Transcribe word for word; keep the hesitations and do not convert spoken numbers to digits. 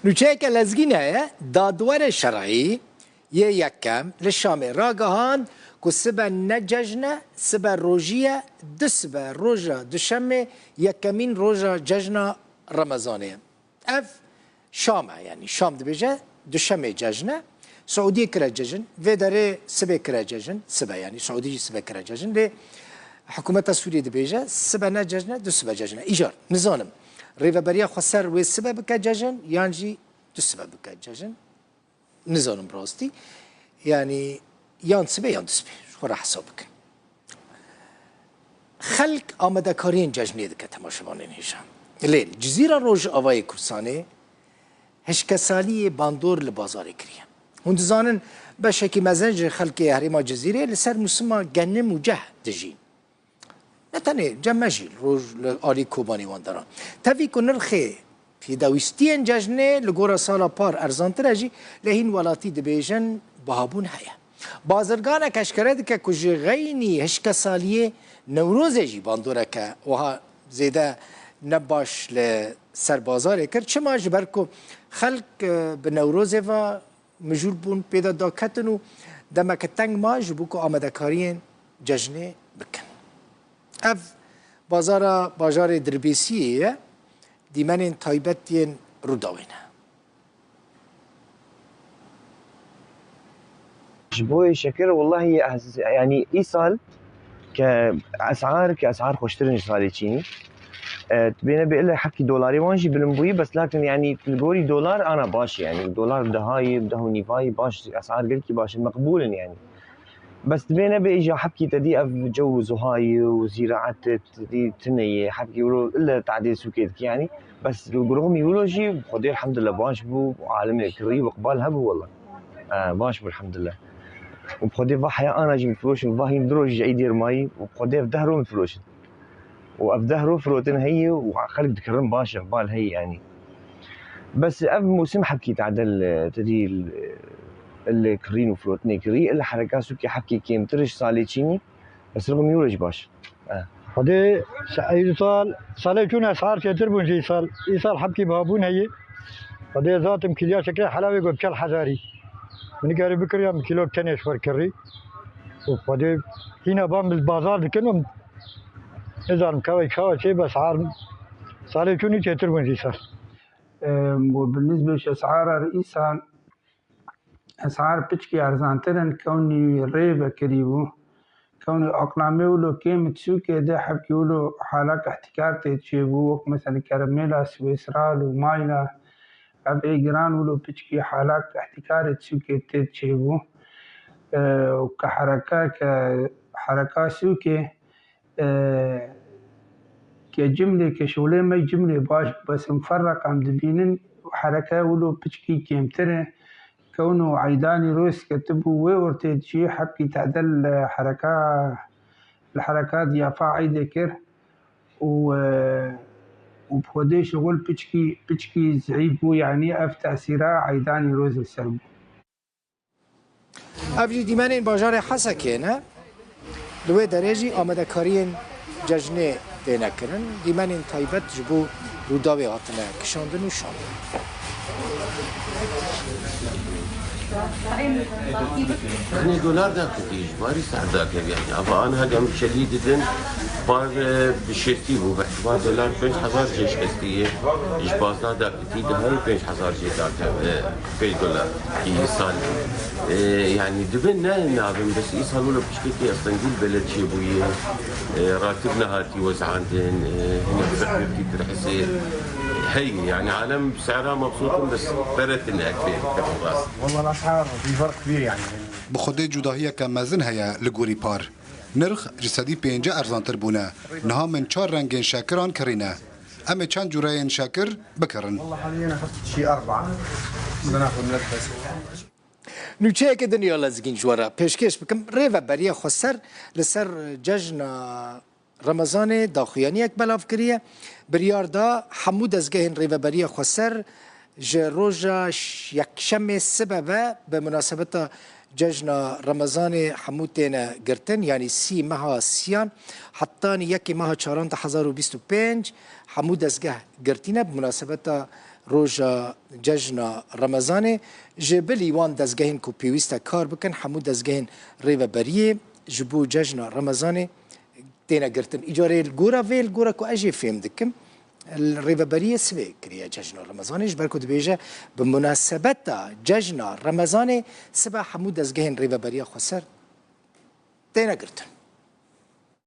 Nûçeyeke lezgîn heye, dadwerê şer'î yê yekem li Şamê ragihand ku sibe ne cejn e, sibe rojî ye, du sibe roja Duşemê yekemîn roja cejna Remezanê ye. Ev Şam e, yanî Şam dibêje Duşemê cejn e. Siûdiyê kire cejn, vê derê sibê kire cejn, sibe yanî Siûdî jî sibe kire cejn. Lê hikûmeta Sûriyê dibêje sibe ne cejn e, du sibe cejn e. Îcar, nizanim, Rêveberiya Xweser wê sibe bike cejn yan jî du sibe bike cejn. Nizanim rastî. Yanî yan sibê yan du sibê. Ji xwe re hesab bikin. Xelk amadekariyên cejnê dike, temaşevanên hêja. Lê li Cizîra Rojavayê Kurdistanê hişkesaliyê bandor li bazarê kiriye. Hûn dizanin, beşekî mezin ji xelkê herêma Cizîrê li ser mûsima genim û ceh dijîn. Ne tenê cem me jî li roj li alî Kobanî wan deran. Tevî ku nirxê pêdawîstiyên cejnê li gora sala par erzantir e jî, lê hîn welatî dibêjin bihabûn heye. Bazirganek eşkere dike ku ji xeynî hişkesaliyê Newrozê jî bandoreke wiha zêde ne baş li ser bazarê kir. Çima? Ji ber ku xelk, e, bi Newrozê ve mijûl bûn, pê de daketin û demeke teng ma ji bo ku amadekariyên cejnê bikin. Ev bazara bajarê Dirbêsiyê ye, dîmenên taybet yên Rûdawê ne. Ji bo şekir, wellahî, ez, yanî, îsal ke esar, ke esar xweştir in ji salê çînî. E, tu bêne bê ile hepkî dolarê wan jî bilind bûyî, bes lakin, yanî, li gorî dolar ana baş e, yanî, dolar bi dehayî, bi deh û nîvayî baş, esar gelkî baş in, meqbûl in, yanî. Bes dibê nebe îja hepkî te dî ev cew û zuhayî û zîraet te dî tune ye, hepkî wilo ile tadê sûkê dikî, yanî. Bes li gorî wilo jî Xwedê elhamdulillah baş bû, alimê kirî û iqbal hebû wela. E, baş bû elhamdulillah. Û Xwedê va heya ana jî min firoşin, va hîn du roj ji îdê re mayî û Xwedê ev deh ro min firoşin. Û ev deh ro firotin heye û xelk dikirin baş, iqbal heye, yanî. Bes ev mûsim hepkî tadel, e, tedî, e, li kirîn û firotinê kirî, li hereka sûkê hepkî kêmtir ji salê çînî, bes rixmî wilo jî baş. E. Xwedê se-, îsal, salê çûn esar çêtir bûn ji îsal. Îsal hepkî bihabûn heye. Xwedê zatim kîliya şekerê helawê got çel hezarî. Min nikarî bikiriya min kîlo tenê ji xwe kirî. Û Xwedê hîna ban bil bazar dikin û nizanim kawek xewa çê bes har salê çûnî çêtir bûn jî sar. Em, û bi nisbê ji esara îsal, esar piçkî erzantir in, kewnî rê vekirî bû. Kewnî aqlamê wilo kêm sûkê de hevkî wilo halak ihtikar tê çêbû, wek mesela kerimêla Swêsral û mayla, ev ê giran wilo piçkî halak ihtikarê sûkê tê çêbû. E, û ke hereka, ke hereka sûkê, e, ke cimlê, ke şolê me cimlê baş, bes em ferreq em dibînin, hereke wilo piçkî kêmtir e. Kewn û eydanî roz ketibû wê ortê jî hepkî tedel li hereka, li hereka diyafa eydê kir û, e, û bi xwedê şixul piçkî, piçkî zehîf bû, yanî ev tesîra eydanî roz li ser bû. Ev jî dîmenên bajarê Hesekê ne. Li wê derê jî amadekariyên cejnê têne kirin. Dîmenên taybet ji bo Rûdawê hatine kişandin û şandin. Tenê dolar daketî, ji barî ser dakeve, yanî. Ava aniha em şelî didin, par, e, bi şêstî bû, bi ihtibar dolar pênc hezar jê şikestî ye. Ji pazdeh daketî, dehayî pênc hezar jê dakeve, e, pê dolar. Îsal, e, yanî dibin ne nabin, bes îsal wilo piştekî estengî li beled çêbûye. E, ratib nehatî wezandin, e, hinek zehmetî tirhisê heye. Yanî alem bi sehra mebsût in, bes pere tune pê bikin rast. والله الأسعار في فرق كبير يعني. Bi xwedê cudahiyeke mezin heye li gorî par. Nirx ji sedî pêncî erzantir bûne. Niha min çar rengên şekiran kirîne. Em ê çend cûreyên şekir bikirin. والله حاليا أخذت شي أربعة. بدنا ناخذ ملبس. Nûçeyeke din ya lezgîn ji we re pêşkêş bikim. Rêveberiya Xweser li ser cejna Remezanê daxuyaniyek belav kiriye. Biryar da hemû dezgehên Rêveberiya Xweser ji roja ş-, yekşemê sibe ve bi munasebeta cejna Remezanê hemû têne girtin, yanî sî meha siyan hetanî yekê meha çaran du hezar û bîst û pênc hemû dezgeh girtîne bi munasebeta roja cejna Remezanê, ji bilî wan dezgehên ku pêwîst e kar bikin, hemû dezgehên rêveberiyê ji bo cejna Remezanê têne girtin. Îcarê li gora vê, li gora ku ez jê fêm dikim, li rêveberiyê sibê kiriye cejna Remezanê, ji ber ku dibêje, bi munasebeta cejna Remezanê sibe hemû dezgehên rêveberiya xweser têne girtin.